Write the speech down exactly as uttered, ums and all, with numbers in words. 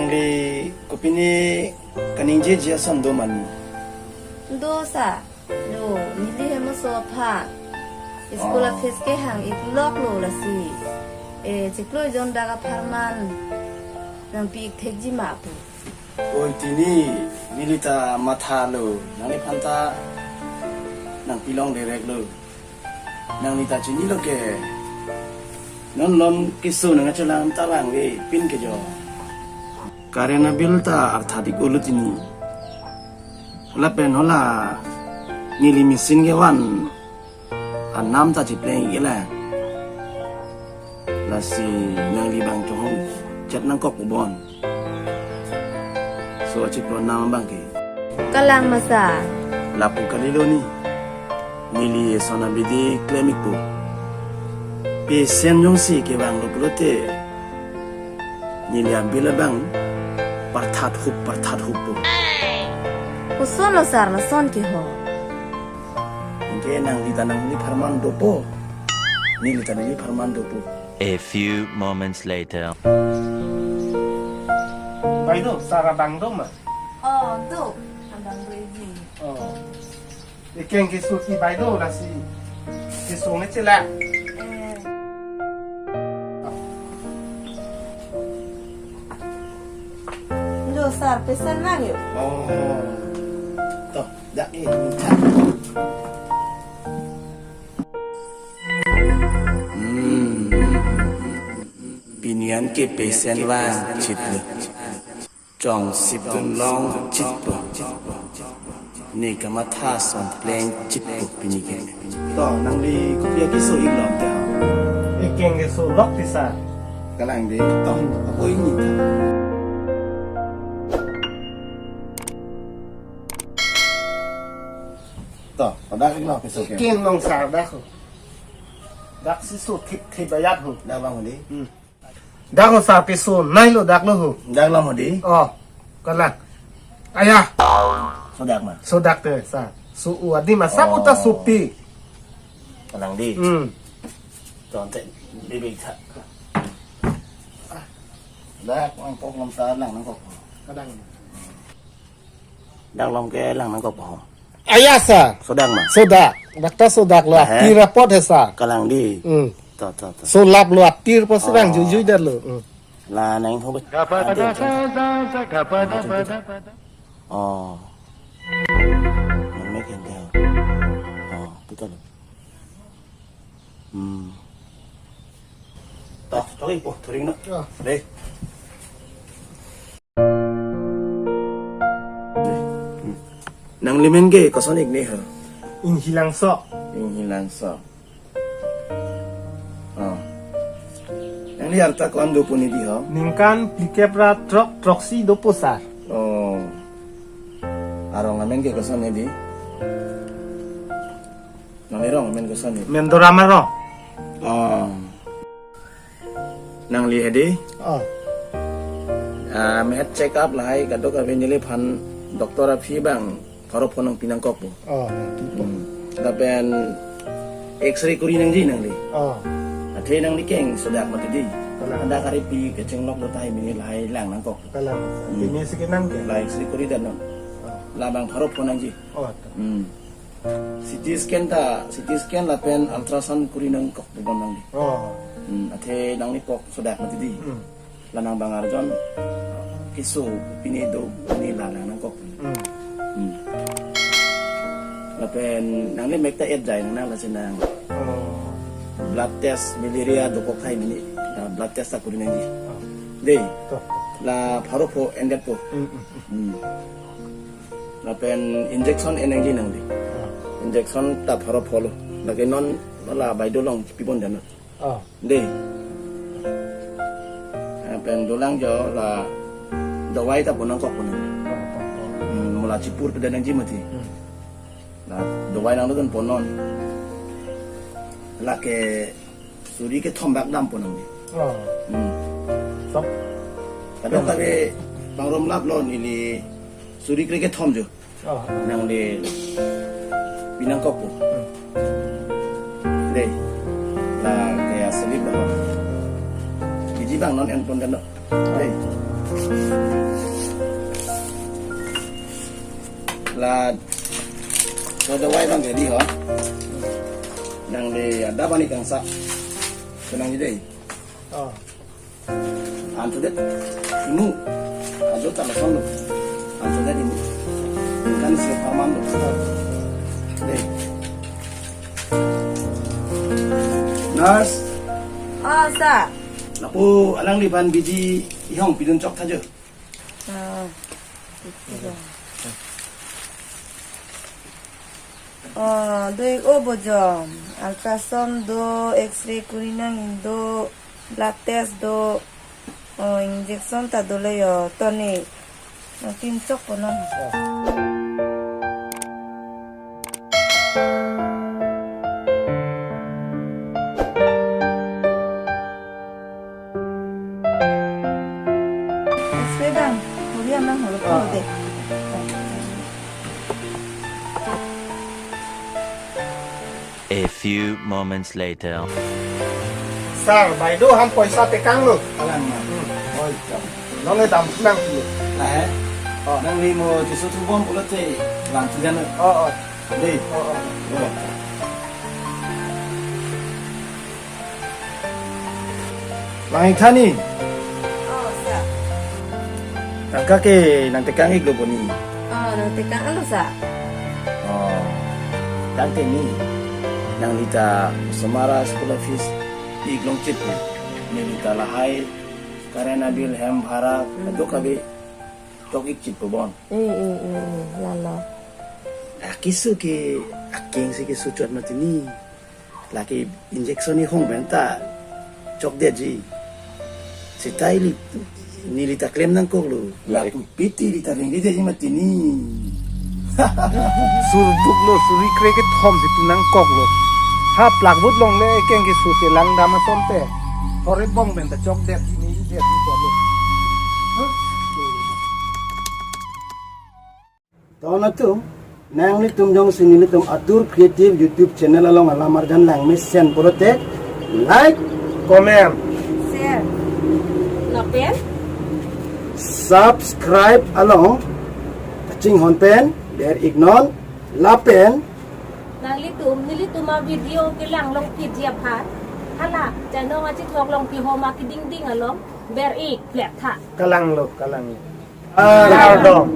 Neli kopine kaningjeji ason do mani? Do sir. Lo, neli hem oso aphan school, oh, a-fees kehang iklok lo lasi, eh, chiklo jon dak apharman nangpi-ik thekji ma pu. Oi, tini neli ta mathalo, nangliphan ta nangpilong direct lo. Nangli ta chinilo ke. Non lom keso nangkachelang ta vangve pin ke jo. Current a-bill ta artha dik-olo tini. Lapen hala neli machine kevan anam ta chipleng-ik-e lang. Lasi nangli bang chonghong chet nangkok pu bon. So, chiplo nam abang ke. Kalang ma sir. Lapu kalilo ni. Neli eson abidi klem-ikpo. Patient jongsi kevanglo pulote, neli a-bill abang parthat hup, parthat huppo. Kosonlo sir lason ke ho? Anke nangli ta nanglipharman dopo. Neli ta nelipharman dopo. A few moments later. Baideo, sir abang do ma? Oh, do. Abang do iji. Oh. Ekeng keso ke baideo lasi keso ne chela. Eh. Lo sir, patient vanglo. Oh. To, dak e, ni chat. Hmm. Pini anke patient vangchitlo. Chongsip dun longchitpo. Ne kamatha ason plengchitpo pini ke. To, nangli kopi akeso-ik lom ta? Ekeng keso lok ti sir. Kalang dei, to, apo ingni ta. To, padak-iklo keso ke. Ekeng long sir, dak ho. Dak si so thip thip bayat ho. Dak lom ho dei. Hmm. Dak ho sir, keso nailo, dak lo ho. Dak lom ho dei. Oh, kalang. Aya. Sodak ma? Sodak te sir. So-o adim ma, sir, oh, puta sopi. Kalang dei. Hmm. Tonte bibi tha. Dak nangkok lom ta lang nangkok. Kalang. Dak lom ke lang nangkok ho. Aya sir. Sodak ma? Sodak. Dak ta sodak lo. Ehe. Tir apot he sir. Kalang dei. Hmm. To, to, to. Solap lo, atir po sirang, oh, juijui det lo. Hmm. La nang ho bet. Oh. Nang mek yang dia. Oh, betul. Hmm. To, to, ipo, thuring no. Ya. Dei. Nangli men ke koson-ik ne ho? Inghi Langso. Inghi Langso. Oh. Nangli arta ko-an dopo ne dei ho? Ningkan phlikep ra throk throksi dopo sir. Oh. Arong amen ke koson ne dei? Nangli rong amen koson ne? Men Doram arong. Oh. Nangli he dei? Oh. Ah, mehet check up lahai kadokave neliphan doctor aphi abang pharo pho nangpi nangkokpo. Oh. Hmm. Lapen X-ray kuri nangji nangli. Oh. Athe nangli keng sodak mati dei. Kalang. Anda kari pi kechenglok lo tahai mini lahai lang nangkok. Kalang. Hmm. Pini si kenang ke? La X-ray kuri dan non. Oh. Labang pharo pho nangji. Oh, to. Hmm. C T scan ta, C T scan lapen ultrasound kuri nangkok pu bon nangli. Oh. Hmm, athe nangli kok sodak mati dei. Hmm. La nang bang arjon keso pine do, pine la lang nangkok. Hmm. Hmm. Lapen nangli mek ta et jai nang, nang lasi nang. Oh. Blood test malaria dokok tahai mini. La blood test ta kuri nangji. Oh. Dei. To. La pharo pho endetpo. Hmm, hmm, hmm. Hmm. Lapen injection en nangji nangli. Ah. Injection ta pharo pho lo. Lake non la baideo along pipon dan. Ah. Dei. Lapen dolang jo la dawai ta pon nangkok pon. Ah, ah, ah. Hmm, mo la chipur pe dan nangji mati. Hmm. La dawai nangdun pon non. Lake suri kethom bak dampo nangli. Oh. Hmm. Sok. Kadokave pangrum lap lo neli suri kre kethom jo. Oh. Nangli pi nangkokpo. Hmm. Dei. La ke asalip lo. Biji bang non en pon dan lo. Dei. La, so dawai abang jadi ho. Nangli adap ani kangsa. Tenang aja deh. Oh. Antudet imu. Ajo ta lason lo. Antudet imu. Kan si paman lo. Deh. Nurse. Oh, sir. Lapu alangliphan bidi ihong pidun chok tha jo. Ah, itu dong. Oh, do-ik o bojom. Ultrasound do, X-ray kuri nangji do, blood test do, oh, injection ta dolo yo, tonic. Nangpidun chok po non. X-ray bang, hori amang holo po deh. A few moments later. Sir, baido ham poisa tekang lo. Alang ma. Hmm. Oi, kam. Nonge dam nang lo. Nah, eh? Oh. Nangli mo jisu thubom pulote lang tugan lo. Oh, oh. Deh. Oh, oh. Oh. Lang-ik tha ni. Oh, sir. Tangka ke nangtekang-ik lo boni. Oh, nangtekang lo, sir. Oh. Tangte ni. Nangli ta osomar a school fees ik longchit pu. Neli ta lahai current bill, hem bhara, hmm, kadokave tok-ik chit pu bon. Eh, eh, eh, eh, lalo. Akisu ke akeng si keso chot mati ni. Lake injection ihong pen ta chokdetji. Seta ili neli ta klem nangkok lo. Lake piti ili ta ringgit ji mati ni. Sur buk lo, suri kre kethom si tu nangkok lo. Ha plakbut longle keng keso chelang dam asonte. Hore bong pen ta chokdetji ni, detji po lo. Huh? Ton atum, nanglitum jongsi nelitum Atur Creative YouTube channel along alam arjan langmesen pulote, like, comment, share, lapen subscribe along kachinghon pen ber-ik non lapen nanglitum, nelitum a video kelang longpiji aphan hala channel achithok longpi homa kedingding along ber-ik plet tha. Kalang lo, kalang lo. Kardom.